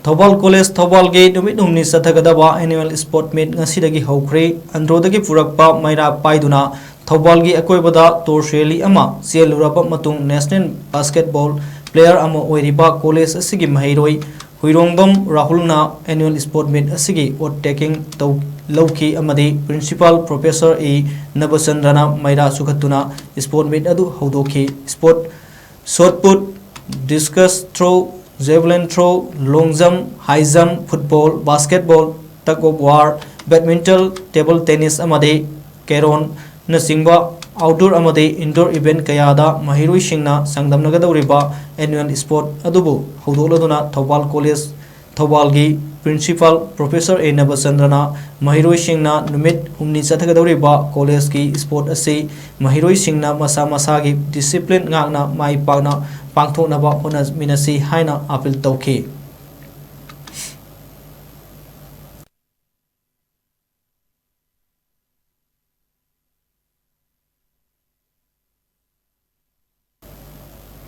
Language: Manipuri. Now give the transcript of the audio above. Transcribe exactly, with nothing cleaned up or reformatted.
ꯊꯧꯕꯥꯜ ꯀꯣꯂꯦꯖ ꯊꯧꯕꯥꯜꯒꯤ ꯅꯨꯃꯤꯠ ꯍꯨꯝꯅꯤ ꯆꯠꯊꯒꯗꯕ annual sport meet ꯉꯁꯤꯗꯒꯤ ꯍꯧꯈ꯭ꯔꯦ꯫ ꯑꯟꯗ꯭ꯔꯣꯗꯒꯤ ꯄꯨꯔꯛꯄ ꯃꯩꯔꯥ ꯄꯥꯏꯗꯨꯅ ꯊꯧꯕꯥꯜꯒꯤ ꯑꯀꯣꯏꯕꯗ torch rally ꯑꯃ ꯆꯦꯜꯂꯨꯔꯕ ꯃꯇꯨꯡ national basketball player ꯑꯃ ꯑꯣꯏꯔꯤꯕ ꯀꯣꯂꯦꯖ ꯑꯁꯤꯒꯤ ꯃꯍꯩꯔꯣꯏ ꯍꯨꯏꯔꯣꯡꯕꯝ ꯔꯥꯍꯨꯜꯅ annual sport meet ꯑꯁꯤꯒꯤ oath taking ꯇꯧ-, ꯂꯧꯈꯤ ꯑꯃꯗꯤ principal professor E ꯅꯕꯆꯟꯗ꯭ꯔꯅ ꯃꯩꯔꯥ ꯆꯨꯈꯠꯇꯨꯅ sport meet ꯑꯗꯨ ꯍꯧꯗꯣꯛꯈꯤ꯫ Sport, shot put, discus throw, javelin throw, long jump, high jump, football, basketball, tug of war, badminton, table tennis ꯑꯃꯗꯤ carrom ꯅꯆꯤꯡꯕ outdoor ꯑꯃꯗꯤ indoor event ꯀꯌꯥꯗ ꯃꯍꯩꯔꯣꯏꯁꯤꯡꯅ ꯆꯥꯡꯗꯝꯅꯒꯗꯧꯔꯤꯕ annual sport ꯑꯗꯨꯕꯨ ꯍꯧꯗꯣꯛꯂꯗꯨꯅ Thoubal college ꯊꯧꯕꯥꯜꯒꯤ principal professor E ꯅꯕꯆꯟꯗ꯭ꯔꯅ ꯃꯍꯩꯔꯣꯏꯁꯤꯡꯅ ꯅꯨꯃꯤꯠ ꯍꯨꯝꯅꯤ ꯆꯠꯊꯒꯗꯧꯔꯤꯕ ꯀꯣꯂꯦꯖꯀꯤ sport ꯑꯁꯤ ꯃꯍꯩꯔꯣꯏꯁꯤꯡꯅ ꯃꯁꯥ ꯃꯁꯥꯒꯤ discipline ꯉꯥꯛꯅ ꯃꯥꯏ ꯄꯥꯛꯅ ꯄꯥꯡꯊꯣꯛꯅꯕ ꯍꯣꯠꯅꯃꯤꯟꯅꯁꯤ ꯍꯥꯏꯅ appeal ꯇꯧꯈꯤ꯫